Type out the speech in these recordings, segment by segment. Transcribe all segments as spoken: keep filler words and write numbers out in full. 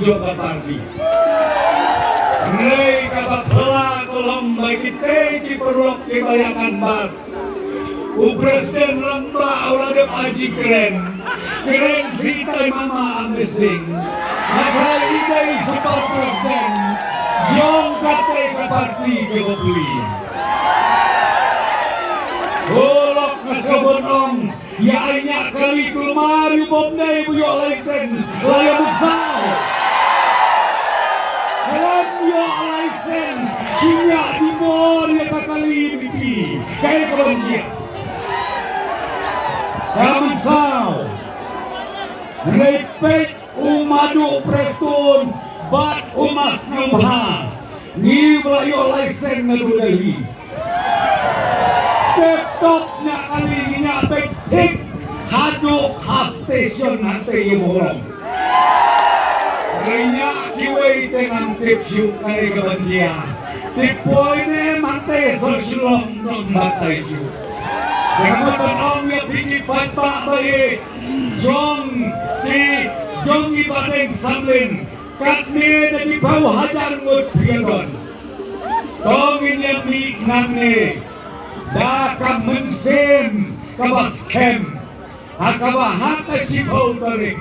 jong ka party. Hynrei kaba phylla ka long ba kitei ki paralok kiba ïa canvass, u President Rangbah u la dep aji kren, kren shi tai mama amazing. Hynrei i dei super president jong katei ka party kaba plie. O lok ka sha bun ong, ïa ai ñiah kali kulmar u bym dei ba ïoh license la ïa mynsaw. Khlem ïoh license shu ñiah di bor ïa ka kali VPP. Kaei kaba ym jia? Ka mynsaw. Hynrei peit u Madu Prestone bad u Mas Nongpha. Ngi ba la ïoh license na New Delhi. Tip top ñiah kali, ñiah beit thik haduh ha station hangtei ïa Mawlong. Hynrei ñiah kiwei te ngam tip shuh kaei kaban jia. Tip poi ne em hangtei ha Shillong, nang batai shuh. Te ka mut ban ong ïa phi ki paidbah ba ïeit jong ki, jong i Bahdeng Samlin. Katne da ki phew hajar ngut phi ïa don. To ngin ïa mih nangne da ka mynsiem kaba skhem. Ha kaba ha ka shiphew tarik,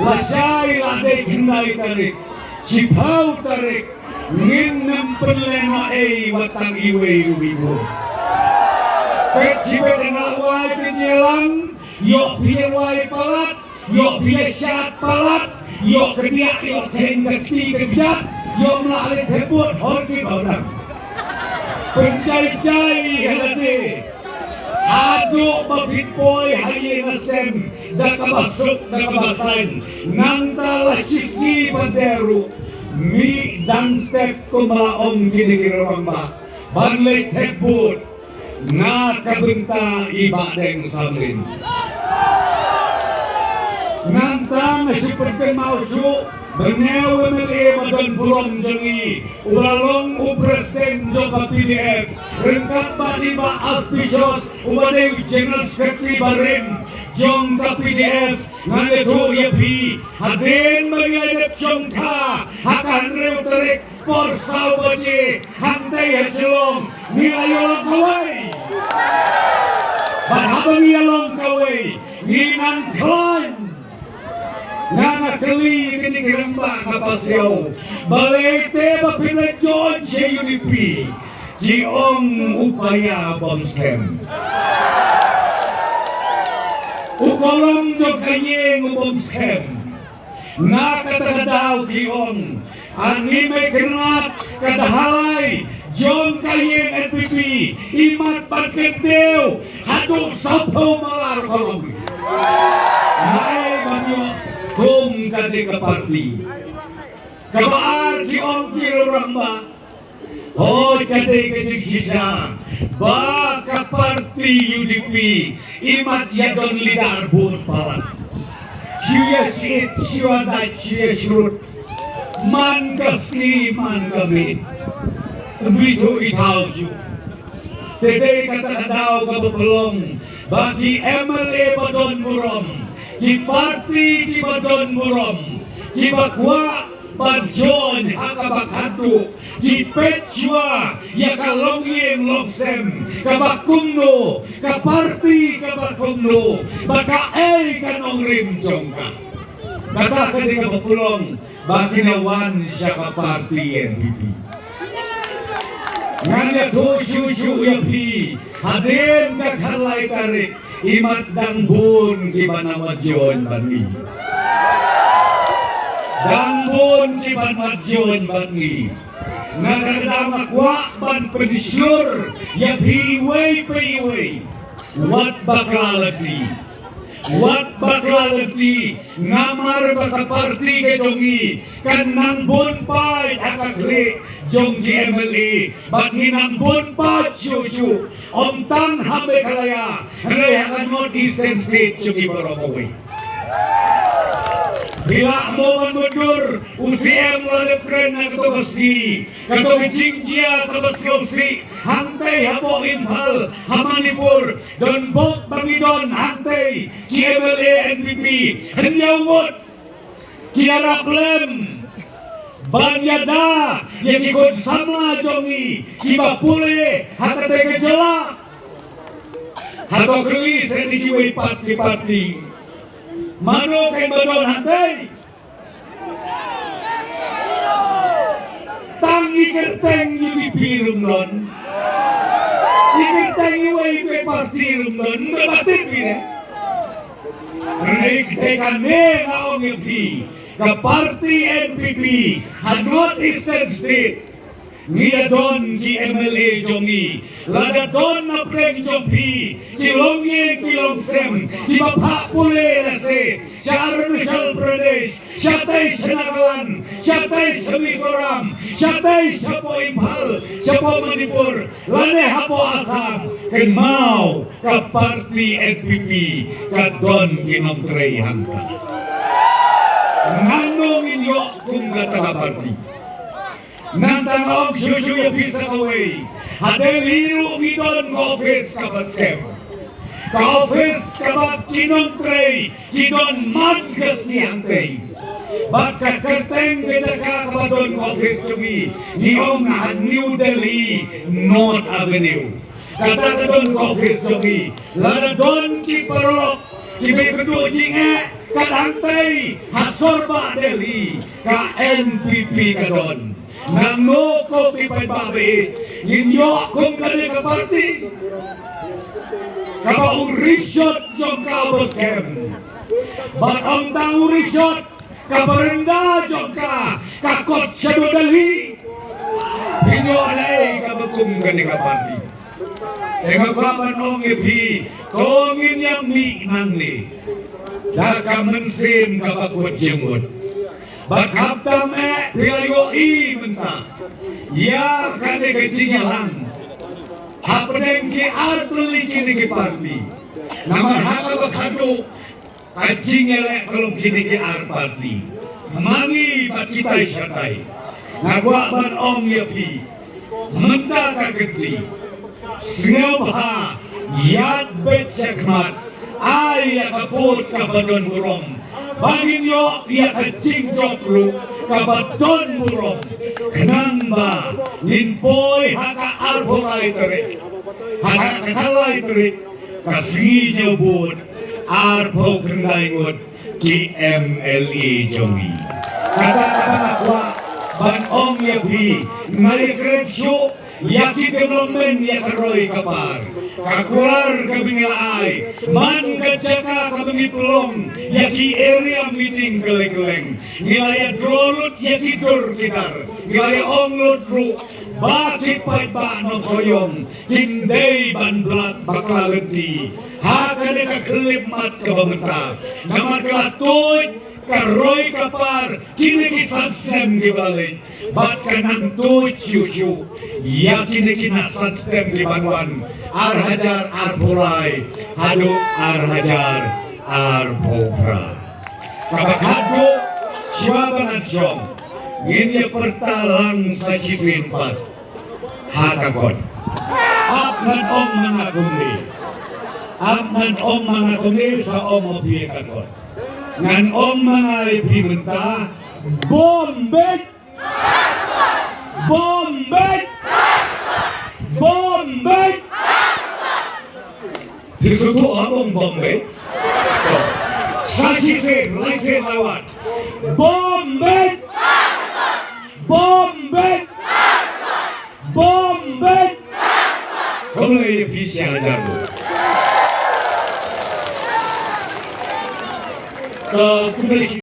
lashai la dei khyndai tarik, shiphew tarik, ngin nym pynlehnohei wat tang iwei ruh iwei. Peit shibit nga wai ka jingïalang, ïoh phi ïa wai palat, ïoh phi ïa shad palat, ïoh kdiah, ïoh kheiñ ka kti ka kjat, ïoh mlah leit thep vote hor ki baudang. Pynjai jai ïa lade. Haduh ba phin poi ha ïing ha sem da kaba suk da kaba saiñ. Nangta la shisngi pat de ruh, mih dang step kumba la ong kine ki rangbah ban leit thep vote na ka bynta i Bahdeng Samlin. Nangta nga shu pynkynmaw shuh ba une u MLA ba don burom jong ngi, uba la long u president jong ka PDF, ryngkat bad i Bah Aspicious uba dei u general secretary barim jong ka PDF. Ngan ïathuh ïa phi, hadien ba ngi la dep shongkha ha ka hynriew tarik por saw baje hangtei ha Shillong, ngi la ïa long kawei. Bad haba ngi ïa long kawei, ngi nang khlaiñ. Nga nga kylli ïa kine ki rangbah ka Pasiaw, balei te ba phin la join sha UDP? Ki ong u paia bym skhem, u kolom jong ka ïing u bym skhem. Na kata ka daw ki ong, ani me kynrad ka dhalai jong ka ïing NPP, imat ban kyntiew haduh sawphew malar kolom. Nai ban ïoh kum ka dei ka party. Kaba ar ki ong ki rangbah, hooid ka dei ka jingshisha ba ka party UDP imat ïa don leader bun palat. Shu ïa shit, shu ïa dait, shu ïa shrut. Man ka sngi man ka miet, ym ithuh ithaw shuh. Te dei kata ka daw kaba pynlong ba ki MLA ba don burom, ki party kiba don burom, kiba kwah ban join ha kaba khatduh, ki peit shuwa ïa ka longïing longsem kaba kumno, ka party kaba kumno, bad kaei ka nongrim jong ka. Kata ka dei kaba pynlong ba kin ïa wan sha ka party NPP. Ngan ïathuh shuh shuh ïa phi, hadien ka khatlai tarik, imat dang bun kiban ym join bad ngi. Dang bun kiban ym join bad ngi. Nga kata nga kwah ban pynshlur ïa phi iwei pa iwei. Wat bakla lynti. Wat bakla lynti, namar ba ka party ka jong ngi kan nang bun paid ha ka khlieh jong ki MLA, bad ngi nang bun paid shuh shuh, ym tang ha Meghalaya, hynrei ha ka North Eastern State jong ngi baroh kawei. Phi lah mo ban mutdur, u CM u la dep kren ha kato ka sngi, kato ka jingjia kaba sngewsih hangtei hapoh Imphal ha Manipur, donbok ba ngi don hangtei ki MLA NPP hynñiew ngut. Ki ïarap lem, ban ïada ïa ki khun samla jong ngi kiba pule ha kata ka jylla. Hato kylli seh ïa kiwei pat ki parti, mano kaba don hangtei? Tang i kyrteng UDP ruh ym don. I kyrteng iwei iwei parti ruh ym don. Ym don ba tip ïa ne. Hynrei kane nga ong ïa phi, ka parti NPP ha North Eastern State ngi ïa don ki MLA jong ngi. Lada don na pdeng jong phi ki longïing ki longsem kiba phah pule lehse sha Arunachal Pradesh, shatai sha Nagaland, shatai sha Mizoram, shatai shapoh Imphal, shapoh Manipur, lane hapoh Assam, kynmaw ka parti NPP ka don ki nongtrei hangta. Nangno ngin ïoh kum kata ka parti? Nangta nga ong shuh shuh ïa phi sa kawei. Ha Delhi ruh ngi don ka office kaba skhem. Ka office kaba ki nongtrei ki don man ka sngi hangtei. Bad ka kyrteng ka jaka kaba don ka office jong ngi, ngi ong ha New Delhi, North Avenue. Kata ka don ka office jong ngi. Lada don ki paralok kiba kynduh jingeh kat hangtei ha Sorbah Delhi, ka NPP ka don. Nangno ko ki paidbah ba ïeit, ngin ïoh kum kane ka parti kaba u rishot jong ka uba skhem? Bad ym tang u rishot, ka baranda jong ka ka kot shaduh Delhi. Phin ïoh naei kaba kum kane ka parti? Te nga kwah ban ong ïa phi, to ngin ïa mih nangne da ka mynsiem kaba kut jingmut. Bad khamtam eh phi la ïohi mynta ïa kane ka jingïalang hapdeng ki artylli kine ki parti. Namar ha kaba khadduh ka jingïaleh ka long kine ki ar parti, ma ngi bad kitai shatai. Nga kwah ban ong ïa phi, mynta ka kynti, sngewbha ïaid beit shakhmat, ai ïa ka vote kaba don burom, ba ngin ïoh ïa ka jingjop ruh kaba don burom, khnang ba ngin poi ha ka arphew lai tarik, ha ka khatlai tarik, ka sngi jop vote, arphew khyndai ngut ki MLA jong ngi. Kata kaba nga kwah ban ong ïa phi, nga ïakren shuh ïa ki development ïa ka roi ka par, ka kular kaba ngi la ai, man ka jaka kaba ngi pynlong ïa ki area meeting kylleng kylleng. Ngi la ïa draw lut ïa ki dur ki dar, ngi la ïa ong lut ruh ba ki paidbah Nongkhaïong kin dei ban blat bakla lynti ha kane ka khyllipmat kaba mynta. Namar ka la tuid ka roi ka par kine ki san snem kiba la leit, bad ka nang tuid shuh shuh ïa kine ki na san snem kiban wan, ar hajar arphew lai haduh ar hajar arphew phra. Kaba khadduh, shuwa ba ngan shong, ngin ïa pyrta lang sa shiphir pat ha ka kot. Ap ngan ong ma nga kumne. Ap ngan ong ma nga kumne, sa ong ma phi ha ka kot. Ngan ong ma nga ïa phi mynta, Bombay! Bombay! Bombay! Phi sngewthuh ong Bombay? Sa shi sien, lai sien, lai wan. Bombay! Bombay! Bombay! Khublei ïa phi shi hajar nguh. Ka khublei shi